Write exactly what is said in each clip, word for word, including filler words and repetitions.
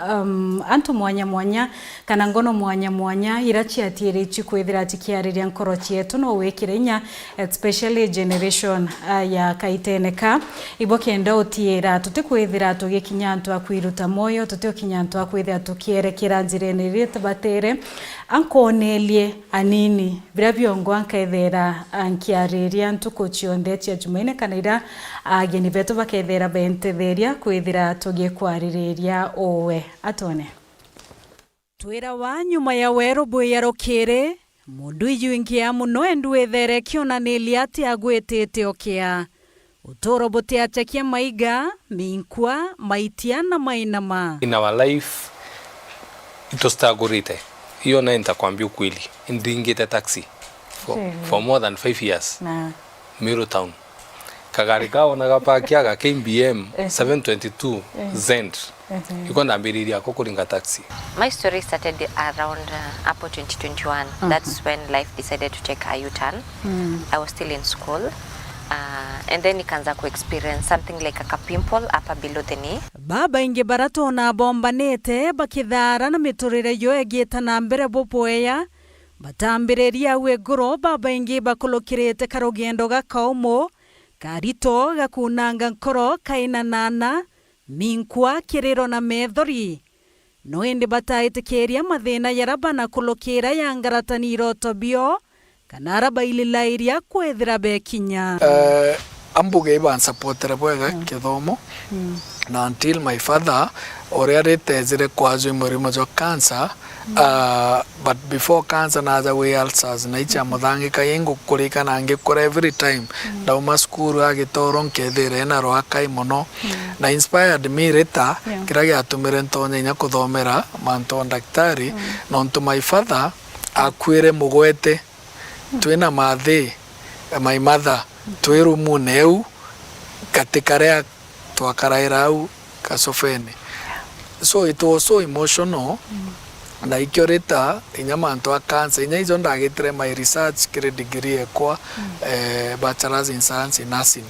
um, antu mwanya mwanya kana ngono mwanya mwanya ira ciatiiritie kwithira cikiariria nkoro cietu no wikire inya, especially generation, ah, ya kaitene ka. Ibo kenda utiira tutikwithira tugikinya antu a kwiruta mwoyo, tutiukinya antu a kwithira tukierekera njirene iria itabatere. Ankonelie anini, biria biongwa nkethera, ah, nkiariria ntuku cionthe cia Jumaine kana ira ageni betu bakethera bentetheria kwithira tugikwaririria uwe. Atone. Twira wa nyuma ya weru bwiya rukiri, mundu ijwingia muno endu withere kionanilia ati agwitite ukia. Uturo butiachakia maiga, minkwa, maitia na mainama. In our life, itustagurite. Hiyo naye nitakwambia ukweli. Ndingite taxi for, for more than five years. Na Meru town. Kagari kao na gapakia ga K B M seven twenty-two Z. Iko ndambiriria ko kuringa taxi. My story started around, uh, hapo twenty twenty-one. That's when life decided to take a U-turn. I was still in school. Uh, and then nikaanza ku experience something like a kapimple hapa below the knee. Babaingi bara twona bombanite bakithara na miturire yo egiita na mbere bubwea, batambiriria au iguru, babaingi bakulukirite karugendo gakaumu, karito gakunanga nkoro, kaina nana, minkwa, kiriro na methori. No indi bataitikiria mathina jara banakulukira ya ngaratani iroto bio, kana ara baililairia kwithira bekinya. Eh, ambuge ibansapotere bwega kithomo. Na until my father, uria ritejire kwajwi murimo jwa cancer, ah, but before cancer naja wi ulcers na icia muthangika ingukurika na ngikura every time. Ndauma cukuru agitoro nkethira ena rwakai muno. Na inspired me rita, kiria giatumire ntonya inya kuthomera mantu o ndaktari, nontu my father akuire mugwete, twina mathi, my mother, twi rumune eu, gati karia twakaraira au gacobene. So it was so emotional, na ikio rita inya mantu a cancer, inya ijo ndagitire my research kiri degree ekwa, eh, bachelors in science in nursing.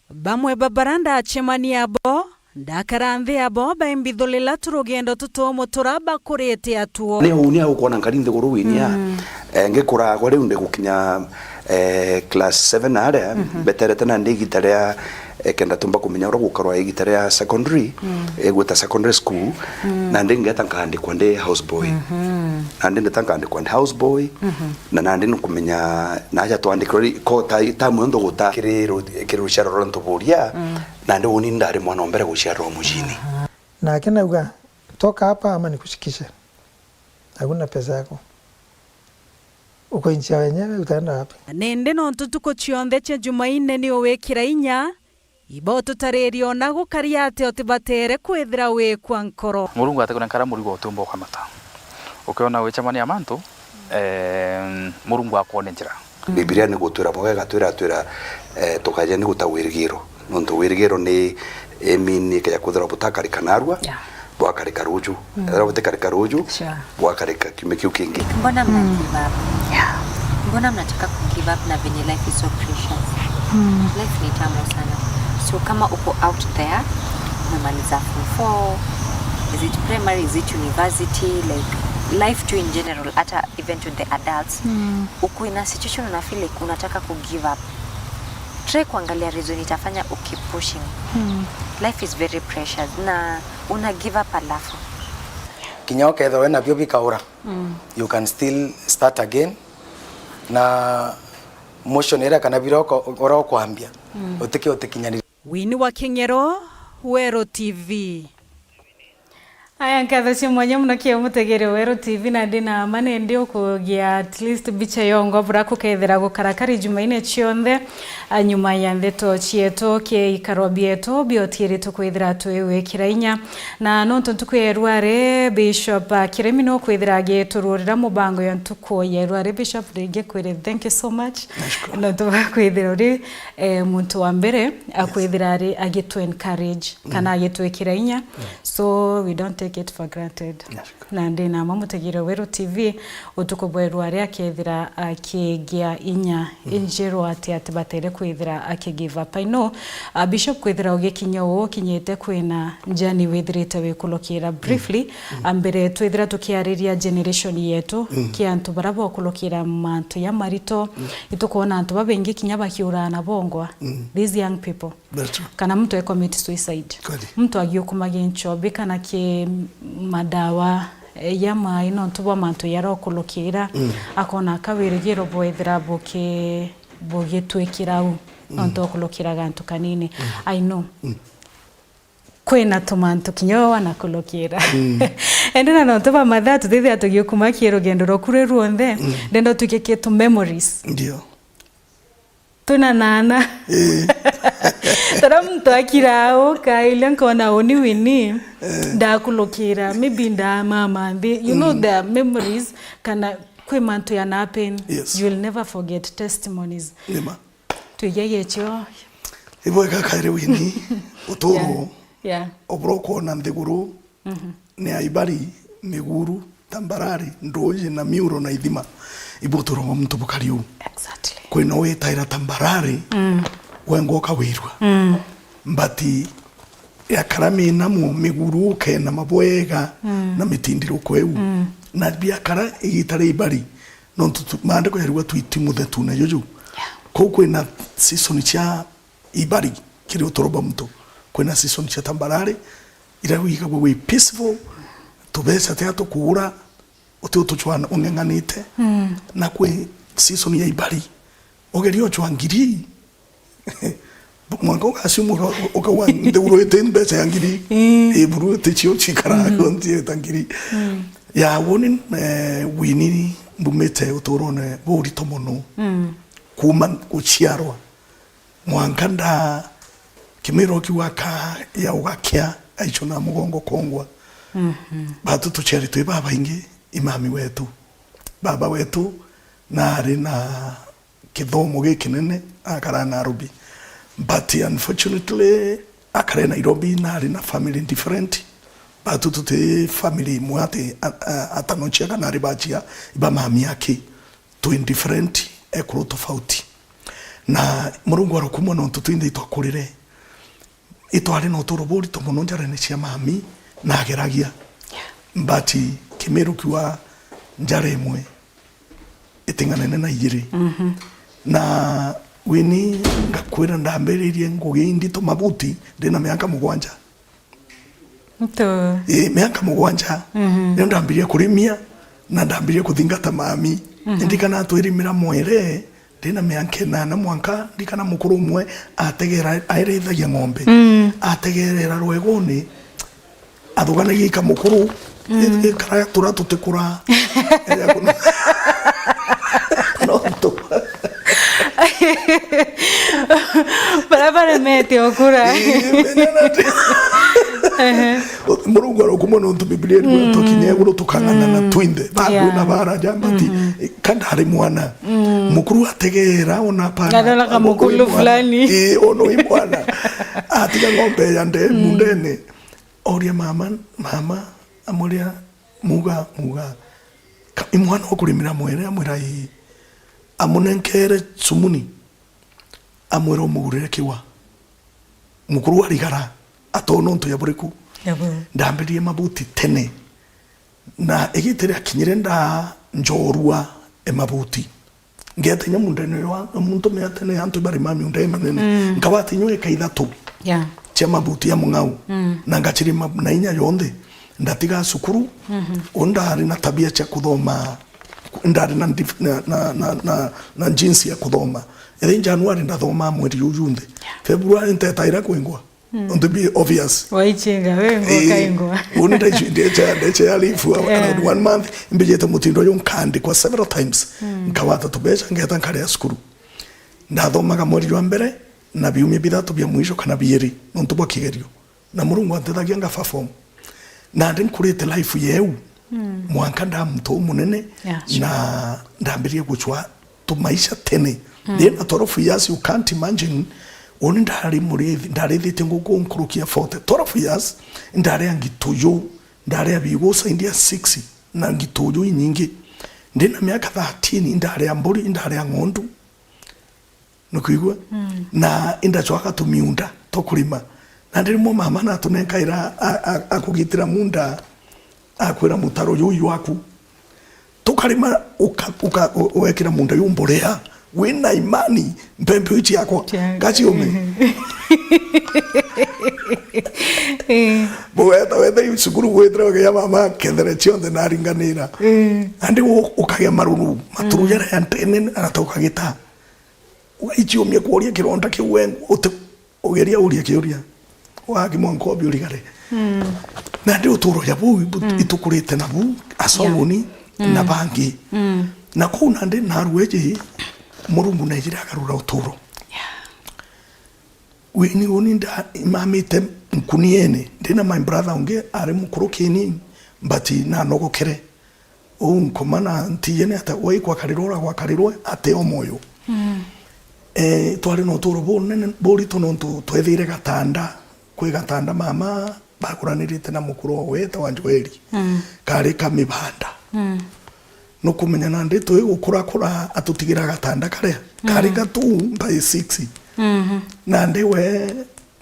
Bamwe ba bara ndacemania abo, ndakara nthi abo, baimbithulila tu rugendo tutumu tura bakurite atuo. Ni uni agukwona nkari nthiguru winia. Eh, ngikura agwa riu ndigukinya, eh, class seven aria, mbeterete nandi igita ria, eh, kenda tumba kumenya uria gukarwa igita ria secondary, eh, gwita secondary school, nandi ngeta nkaandikwa ndi house boy. Nandi ndeta nkaandikwa ndi house boy, na nandi nkumenya naja twandikirwe ri-, ko ta, tamu yonthe guta kiri ru-, kiri ruciaro ruria ntuburia, nandi uni ndari mwana o mbere guciarwa muciini. Nake nauga, "Toka hapa ama nikushikishe. Hakuna pesa yako. Uko nchi ya wenyewe, utaenda wapi?" Nindi nontu ntuku cionthe cia Jumaine ni uwikira inya, ibo tutaririe ona gukari atia utibatere kwithira wikwa nkoro. Murungu atikuna nkara murigo utiumba ukamata. Ukiona wicemania na mantu, eh, Murungu akwone njira. Bibilia ni gutwira bwega, igatwira, atwira, eh, tukaja ni guta wirigiro. Nontu wirigiro ni, I mean, ikeja kwithirwa butakarika narua, bwakarika ruju. Ethirwa butikarika ruju, bwakarika kiumia kiu kingi. Mbona mna give up? Mbona mnataka ku give up na venye life is so precious? Life ni tamu sana. So kama uko out there, umemaliza form four, is it primary, is it university, like, life too in general, hata even to the adults. Uko in a situation una feel like unataka ku give up. Try kuangalia reason itafanya u keep pushing. Life is very precious na una give up alafu. Kinya ukethirwa wina bio bikaura, you can still start again. Na motion iria kana bira uko-, uria ukwambia, utike utikinyanire. Winnie wa King'ero, Weru T V. Aya, nkatho cia mwanya muno kia mutegere Weru T V, na ndi na ma nindi ukugia at least mbicha yongwa bura kukethira gukarakari Jumaine cionthe, a, nyuma ya ndeto cietu, kia ikaro bietu biotiiri tukwithira twiwikira inya. Na nontu ntuku ya irwari, Bishop, a, Kiremi no kwithira agitururira mubango ya ntuku ya irwari. Bishop, ringi kwire thank you so much. Nashukuru. Nontu bwa kwithira uri, eh, muntu wa mbere akwithira ari agitu encourage kana agitwikira inya. So we don't take it for granted. Yes. Na ndi na ma mutegire Weru T V, utuku bweru aria akethira akigia inya injeru ati, ati batere kwithira aki give up. I know, uh, Bishop, kwithira ugikinya uu ukinyite kwina njani withirite wikulukira. Briefly, uh, mbere twithira tukiariria generation yetu, ki antu bara bokulukira mantu ya marito, itukwona antu babaingi kinya bakiuraa na bongwa. These young people. Very true. Kana muntu e commit suicide. Kweli. Muntu agiukumagia nchobi kana ki madawa, eh, ya mai nontu bwa mantu yarokulukira, akona akawirigiro bwethira buki-, bugitwikira u, nontu okulukira gantu kanini. I know. Kwina tumantu kinya we wanakulukira. Indi na nontu bwa mathaa tutithia tugiukuma ki rugendo rwaku rwi ruonthe, ndenda utwike ki tu memories. Ndio. Tuna nana. Ii. Tara muntu akira uka ile nkona uni wini, ndakulukira, maybe ndamama nthi. You know, there are memories, kana kwi mantu yana happen. Yes. You will never forget testimonies. Nima. Twigia gecio. Ibwega kairi wini, uturo. Yeah. Yeah. Obura ukwona nthiguru, ni Aibari, Miguru, Tambarare, Nduuji na Miuro na Ithima. Ibu uturo bwa muntu bukari uu. Exactly. Kwina witaira Tambarare, wengwa ukawirua. But yakara minamu, Miguru ukena mabwega na mitindiruko iu. Na biakara igita ria Ibari, nontu tu-, maandiko yarigwa twiti muthetune juju. Yeah. Kou kwina season cia Ibari kiri uturo bwa muntu. Kwina season cia Tambarare, ira wigagua wi peaceful, tubeca tia tukuura, uti utuchwana ung'eng'anite. Na kwi season ya Ibari, ugeria uchwa ngiri, mwanka ugaciumura, ukauga, "Nthiguru iti mbeca ya ngiri." Ii, buru iti cio cikaraga, ntieta ngiri. Ya, woni, eh, wini mbumite uturone burito mono. Kuuma guciarwa, mwanka nda kimiro kiu aka ya ugakia aichuna mugongo kongwa. Batu tuciari twi babaingi, imami wetu. Baba wetu nari na kithomo gikinene, akara Nairobi. But unfortunately, akare Nairobi, nari na family different. Batu tuti family imwe ati, a-, a-, atanochia kana ari bachia, iba mami aki. Twi different, ekuru tofauti. Na Murungu arokumwa nontu twinthe itwakurire. Itwari na uturo burito mono njarene cia mami na ageragia. But kimiru kiwa njara imwe iting'anene na ijiri. Na wini ngakwira ndambiririe ngugi indito mabuti ndina miaka mugwanja. Nto. Ii, miaka mugwanja, nio ndambirie kurimia na ndambirie kuthingata mami. Ndirikana twirimira mwere, ndina miaka inana mwanka, ndirikana mukuru umwe ategera, airithagia ng'ombe. Ategerera rweguni, athuganagia ika mukuru, i-, ikara tura tutikura. Nontu. Bara baremete okura. Ii, menya nati. Ehe. Murungu arokumwa nontu Biblia iriuga tukinye iguru tukang'anana twinthe. Babu na bara jambati, ka ndari mwana. Mukuru ategera ona pana. Ngarora ka mukuru fulani. Ii, ono i mwana. Atiga ng'ombe ya nde-, mundene. Oria mama, mama, amuria, "Muga, muga." Ka-, i mwana ukurimira mwere, amwira, "Ii." Amunenkere cumuni, amwira, "Umugurire kiwa." Mukuru arigara, atona untu ya buriku. Yabo. Ndambiririe mabuti tene. Na igita riakinyire nda njorua e mabuti. Ngeeta inya mundene wa muntu mea tene antu bari mami undai manene. Nkawata inya eka ithatu cia mabuti ya mung'au. Na ngachirima na inya yonthe. Ndatiga cukuru, u ndari na tabia cia kuthoma, ndari na ndif-, na, na, na, na, na jinsi ya kuthoma. Ethia Januari ndathoma mweri uu junthe. February ntetaira kwingwa. Nontu bi obvious. Waichinga, we ngwa kaingwa. Uni ndaichu-, ndecha, ndecha ya leave around one month, imbijite mutindo uyu nkandikwa several times. Nkawata tubecha, ngeta nkaria cukuru. Ndathomaga mweri jwa mbere, na biumia bithatu bia mwisho kana biiri, nontu bwa kigerio. Na Murungu antethagia nga perform. Nandi nkurite life yeu, mwanka nda muntu umunene, na ndambiririe guchwa tumaisha tene. Ndina twelve years, you can't imagine. Uni ndari murithi-, ndarithitie nguku nkuruki ya forty. Twelve years, ndari angi tuyu, Ndaria bigu saindi ya six na ngituju inyingi. Ndi na miaka thirteen, indaria mburi, indaria ng'ondu. Nukwigua? Mm. Na indacwaga tumiunda twa kurima. Na ndi rimwe mama natunenkaira a-, a-, akugitira munda, akwira, "Mutaro juu jwaku." Tukarima, uka-, uka-, u-, ugekira munda juu mborea. Wina imani, mpembe iu ciakwa. Ciakwa. Ngaciume. Eh. Bugeta wethe cukuru gwitira ugeya mama kethere cionthe naringanira. Eh. Andi u-, ukagia maruru, maturu jaria ya ntene, arata ukagita. Ugaiciumia kuria kironda kiu we uti-, ugeria uria kiuria. Waki mwanka ubi urigare. Mm. Nandi uturo ja buu ibu-, mm, itukurite nabu, asoguni, mm, na bangi. Mm. Na kuu nandi narua iji, Murungu nejire agarura uturo. Yeah. Wini uni nda-, imamite nkuniene. Ndina my brother ungi ari mukuru kini, but nanogokere. Uu nkoma na ntijene ata, we ikwakarirwa uragwakarirwe ate o moyo. Mm. Eh, twari na uturo bunene, buritu nontu twethire gatanda, kwi gatanda mama baguranirite na mukuru owe wetagwa Joeli. Mm. Kari ka mibanda. Mm. Nukumenya nandi twi gukurakura atutigira gatanda karia. Kari, mm, gatu by six. Mhm. Nandi we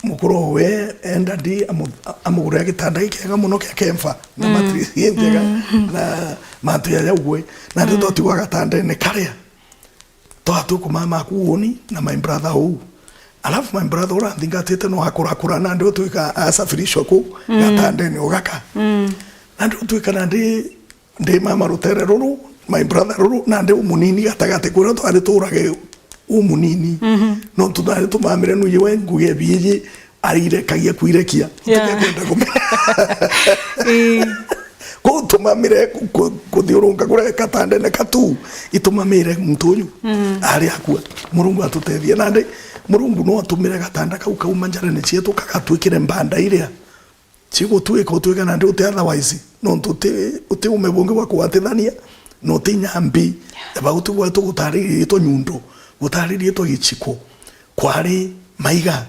mukuru owe enda ndi amu-, amugurira gitanda gikiega muno kia kemfa na, mm, mattress injega, mm, na mantu jaja ugwe. Nandi, mm, twatigwa gatandene karia. Twatwi kumama aku uni na my brother uu. Alafu my brother uria nthingatite no akurakura nandi utwika asafirishwa ku, mm, gatandene ugaka. Mm. Nandi utwika nandi ndi mama rutere ruru, my brother ruru, nandi umunini gatagati, kuria twari turage umunini. Mhm. Nontu twari tumamire nuye we ngugi ebiiji, airekagia kwirekia. Yeah. Ntikwenda kume-, ii, kuu tumamire ku-, ku-, kuthiurunka kuria gatandene katu, itumamire muntu uyu, mm, ari akua. Murungu atutethie. Nandi Murungu no atumire gatanda kau kauma njarene cietu kagatwikire mbanda iria cigutwika utwike nandi uti otherwise, nontu uti, uti ume bungi bwa kugwatithania, na uti nyambi. Eba uti gwetu gutariritwe nyundo, gutariritwe giciko, kwari maiga.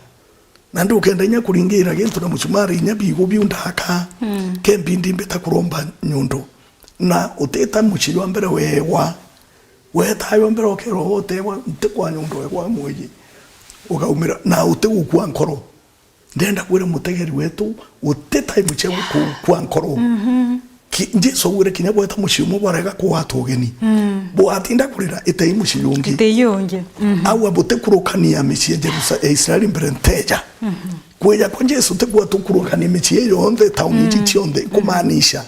Nandi ukenda inya kuringira gintu na mucumari, inya biigu biu ndaka, mm, kembi ndi mbita kuromba nyundo. Na utita mucii jwa mbere weegwa, weta jwa mbere ukerwa utegwa, nti kwa nyundo weegwa mwiji. Ukaumira, na uti gukua nkoro. Ndenda kwira mutegeri wetu, guti time cia gukua nkoro. Mhm. Ki-, Jesu augire kinya bweta mucii umwe bwarega kugwata ugeni. Mm. Bwatinda kurira, itei mucii jungi. Itei jungi. Mhm. Au abutikurukania micii ya Jerusa-, ya Israeli mbere nteja. Mhm. Kwija kwa Jesu ti kwa tukurukania micii iyo yonthe, tauni iji, mm, cionthe, mm, kumaanisha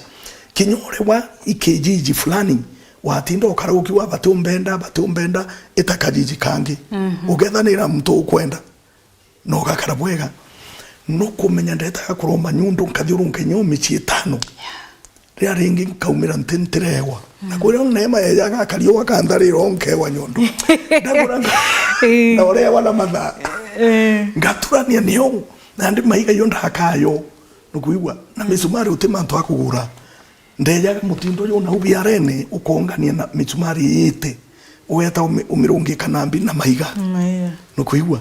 kinya uri wa ikijiji fulani, watinda ukara ukiuga, "Batiumbenda, batiumbenda," ita kajiji kangi. Mhm. Ugethanira muntu ukwenda. Na ugakara bwega. Nukumenya ndetaga kuromba nyundo, nkathiurunka inya o micii itano. Yeah. Riria ringi nkaumira nti ntiregwa. Na, mm, kuria neema yeejaga akari uu akantharira o nkewa nyundo. Ndagura nka-, eh, na urewa na mathaa. Eh. Ngaturania nio, nandi maiga iyo ndakayo. Nukwigua? Na, mm, misumari uti mantu a kugura. Ndeejaga mutindo juu nau biarene, ukoongania na misumari iite, ugeeta umi-, umirungika na mbi na maiga. Maiga. Nukwigua?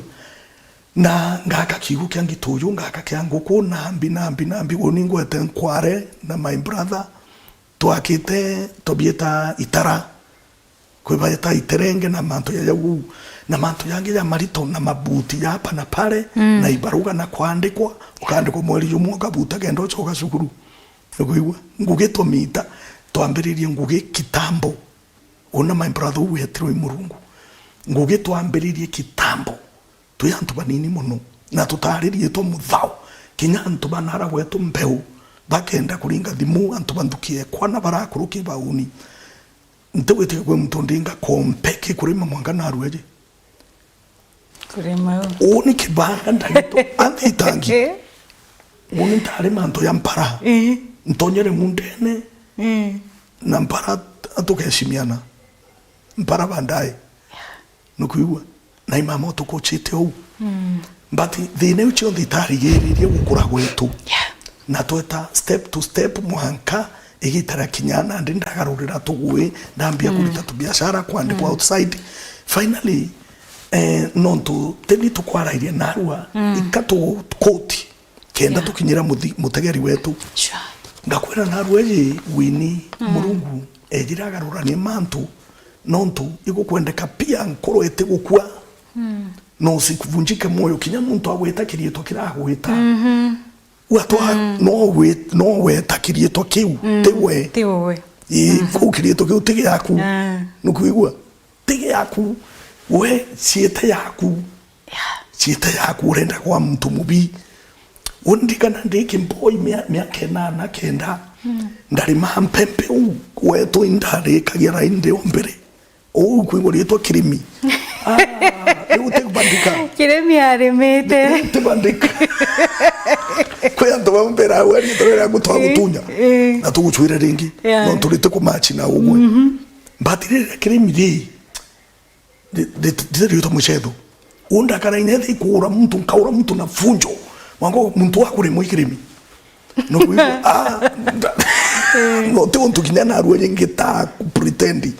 Na ngaka kiugo kia ngituju, ngaka kia nguku, na mbi, na mbi, na mbi, uni ngwete nkware na my brother, twakite, tubieta itara. Kwi baeta iterenge na mantu ja jau, na mantu jangi ja marito, na mabuti ja hapa na pale, mm, na ibaruga na kwandikwa, ukaandikwa mweri jumwe ukabuta kenda ucoka cukuru. Nukwigua? Ngugi twamita, twambiririe ngugi kitambo. Una my brother uu wetirwe i Murungu. Ngugi twambiririe kitambo. Twi antu banini mono, na tutaaririitwe muthao. Kinya antu banara gwetu mbeu, bakenda kuringa thimu, antu ba nthuki ekwa na barakuruki bauni. Ntigwitika kwi muntu ndinga kompe ki kurima mwanka narua iji. Kurima u. Uu ni kibanda ndagito, anthitangi. Uu ni ntarima antu ya mpara. Ii. Ntonyere mundene. Ii. Na mpara tukeshimiana. Mpara baadaye. Nukwigua? Na imama utukuchite uu. Mm. But thina iu cionthe itarigiririe gukura gwetu. Yeah. Na tweta step to step mwanka igita ria kinya nandi ndagarurira tugui, ndambia, mm, kurita tubiashara, kwandikwa, mm, outside. Finally, eh, nontu teni tukwarairie narua, mm, ikatu koti. Kenda, yeah, tukinyira muthi-, mutegeri wetu. Sure. Ngakwira narua iji Winnie, Murungu ejire agaruranie mantu, nontu igukwendeka pia nkoro itigukua, no usikuvunjike moyo kinya muntu agwita kiriitwa kiragwita. Watwa no wi-, no weta kiriitwa kiu, ti we. Ti we. Ii, kuu kiriitwa kiu ti giaku. Ah. Nukwigua? Ti giaku. We, ciita yaku. Yeah. Ciita yaku urenda kwa muntu mubi. Undirikana ndi kimboi mia-, miaka inana kenda. Ndarima mpempe u wetu indarikagia raini ndi o mbere. Uu kwigwa riitwa kirimi. Ah, riu utibandika. Kirimi arimite. Riu utibandika. Kwi antu bau mbera au, riitwa riria gutwa gutunya. Eh. Na tugucwire ringi. Yeah. Nontu riti kumachi na ugwe. But riria kirimi ri, ri, ri, ri, riitwa mucetho. Undakara inethe ikuura muntu, nkaura muntu na funjo. Wango muntu wa kurimwa ikirimi. Nukwigua? Ah, nda-, no, ti untu kinya narua ngitaa ku pretend,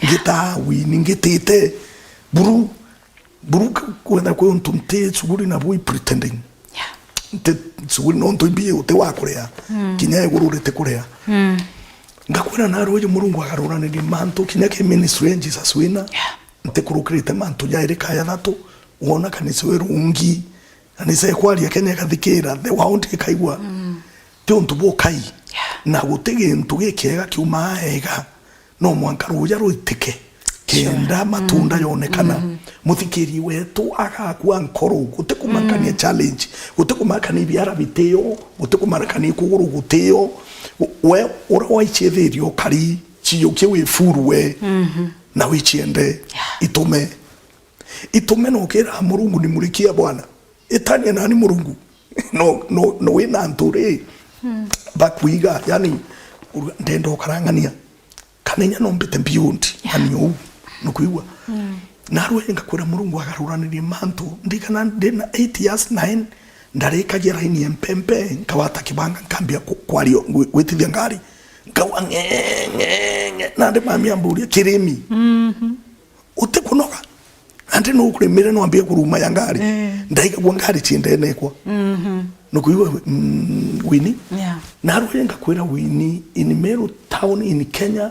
ngitaa Winnie, ngitite buru, buru k-, kwenda kwi untu nti shughuli na bui pretending. Yeah. Nti shughuli, nontu imbi uti wa kuria, kinya iguru riti kuria. Ngakwira narua uju Murungu agaruranirie mantu, kinya ki ministry ya Jesus wina. Yeah. Ntikurukirite mantu jairi ka jathatu, wona kanisa wi rungi, kanisa ikwaria Kenya ikathikira, the world ikaigua. Ti untu bukai. Yeah. Na guti gintu gikiega kiumaa ega, no mwanka ruuja ruitike, kenda matunda yonekana. Muthikiri wetu agakua nkoro, guti kumakania challenge, guti kumakania ibiara bitio, guti kumakania kuguru gutio. We uria waicithirie ukari, ciukie wifuru we, na wiciende. Yeah. Itume. Itume na ukira Murungu, "Nimulikia Bwana." Itania nani Murungu. No, no, no wina antu ri, bakuiga, yani, ndenda ukarang'ania. Kana inya no mbite beyond, yeah, ani uu. Nukwigua? Narua ngakwira Murungu agaruranirie mantu. Ndirikana ndina eight years, nine, ndarikagia raini ya mpempe, nkawata kibanga, nkambia ku-, kwaria, gwi-, gwitithia ngari. Nkawa ng'e, ng'e, ng'e. Nandi mami amburia, "Kirimi?" Utikunoga? Nandi nukurimire nwambie kuruma ya ngari. Eh. Ndaigagua ngari ciendenekwa. Nukwigua, mm, Winnie? Yeah. Narua ngakwira Winnie, in Meru town in Kenya,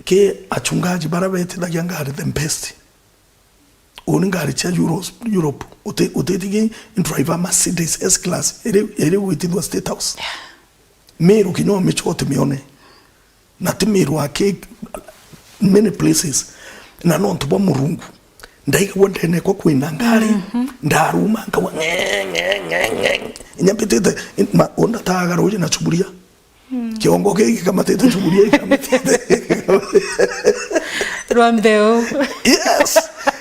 ki achungaji bara betithagia ngari the best. Uni ngari cia Euros-, Europe. Uti-, utitigi driver Mercedes S-Class, iri, iri gwitithua State House. Yeah. Meru kinya umichwa utimione. Na ti Meru aki, many places. Na nontu bwa Murungu, ndaigagua ndenekwa kwina ngari, ndaruma, nkagwa ng'e, ng'e, ng'e, ng'e. Inya mbitite, ma-, undataga ruuji na chuburia. Kiongo giki gikamatite chuburia, gikamatite. Rwa mbeu. Yes.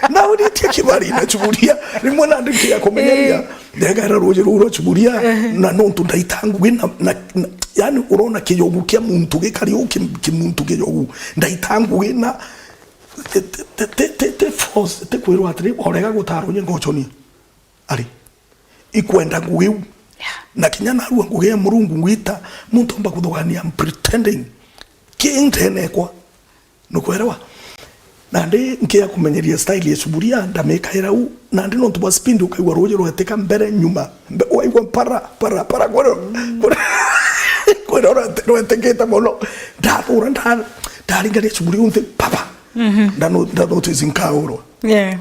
Na uritie kibari na chuburia. Rimwe nandi nkiya kumenyeria. Eh. Ndegera ruuji ruu rwa chuburia, na nontu ndaita ngugi na, na, na, yani, urona kijogu kia muntu gikari uu ki-, kimuntu kijogu. Ndaita ngugi na, ti, ti, ti force, ti kwirwa atiri, orega gutaruuji ngochoni. Ari, ikwenda ngugi iu. Yeah. Na kinya narua ngugi ya Murungu ngwita, muntu omba kuthugania, I'm pretending. Ki ndenekwa. Nukwelewa? Nandi nkia kumenyeria style ya suburia, ndamikaira u. Nandi nontu bwa speed ukaigua ruuji rwetika mbere, nyuma. Mbe-, waigua para, para, para, kwera, kwera, kwera rwete-, rwetikite mono. Ndathura, nda-, ndaringaria suburia unthi, papa. Mhm. Ndano-, ndanotice nkaurwa. Yeah.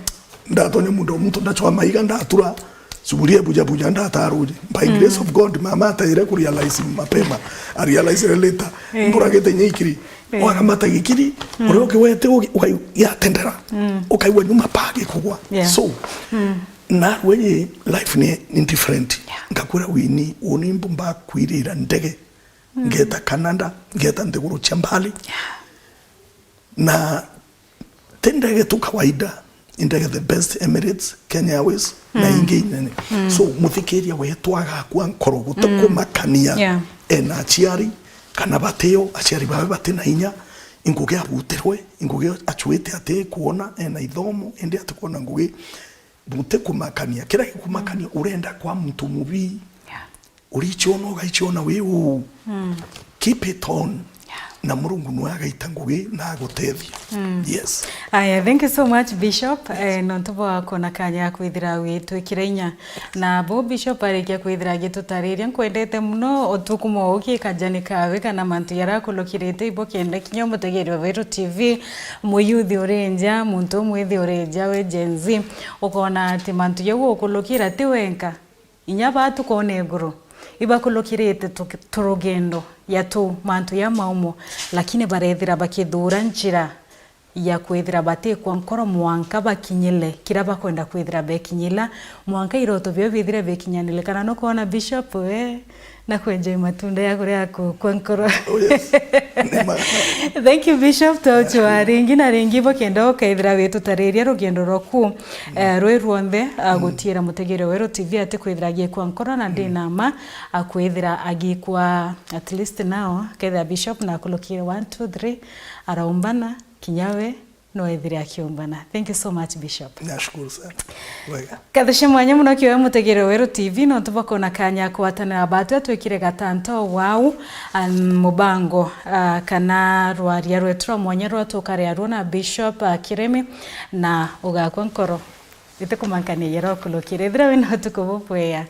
Ndatonya mundo muntu ndachwa maiga, ndatura suburia buja buja, ndataruji. By grace of God, mama ataire ku realize mapema. A realize later. Eh. Mburagite inya ikiri. Eh. Wakamata gikiri, uria ukiwete ugi-, ukai-, yatendera. Ukaigua nyuma pa gikugwa. Yeah. So, narua iji life ni, ni different. Yeah. Ngakwira Winnie, uni mbumba kwirira ndege. Ngeta Canada, ngeta nthiguru cia mbali. Yeah. Na ti ndege tu kawaida, i ndege the best, Emirates, Kenya Airways, na ingi inene. So, muthikiria wetu agakua nkoro, gutikumakania. Yeah. Ena aciari, kana batio, aciari bawe bati na inya, ingugi abutirwe, ingugi achuite ati kuona, ena ithomo, indi ati kuona ngugi. Butikumakania. Kiria gikumakania, urenda kwa muntu mubi. Yeah. Urichiona, ugaichiona wi uu. Keep it on. Yeah. na Murungu nwe agaita ngugi na agutethia. Yes. Aya, thank you so much, Bishop. Eh, nontu bwa kuona kanya ya kwithira witwikira inya. Na bo Bishop arikia kwithira agitutariria, nkwendete muno utuku mwa uki kajani kawe kana mantu yarakulukirite ibo kenda kinya umutegeria wa Weru T V, muyuthi uri nja, muntu umwithi uri nja, we Gen Z, ukona ati mantu jau ukulukira ti wenka. Inya baa tukoona iguru, ibakulukirite tu-, turugendo ya tu mantu ya maumo, lakini barethira bakithuura njira ya kwithira batikwa nkoro mwanka bakinyile kira bakwenda kwithira bekinyila, mwanka iroto bio bithire bikinyanile. Kana nukwona, Bishop, we, na kwenja matunda ya kuria kukwa nkoro? Oh, yes. Ni ma- Thank you, Bishop, twauchwa ringi na ringi bo kenda ukaithira witutariria rugendo rwaku, eh, rwi rwonthe, ah, gutiira mutegeria Weru T V ati kwithira agikwa nkoro na ndi na ma, akwithira agikwa at least now, kethira Bishop na akulukire one, two, three, araumbana, kinya we no ethire akiumbana. Thank you so much, Bishop. Nashukuru sana. Wega. Kathishe mwanya muno kiwe mutegere Weru T V, nontu bwa kuona kanya ya kugwatanira batu atwikire gatanto wau, um, mubango, uh, kana rwaria rwetu rwa mwanya rwa tukariarua na Bishop, uh, Kirimi, na ugakwa nkoro itikumankania yero kulukire. Ethira wina utuku bubwega.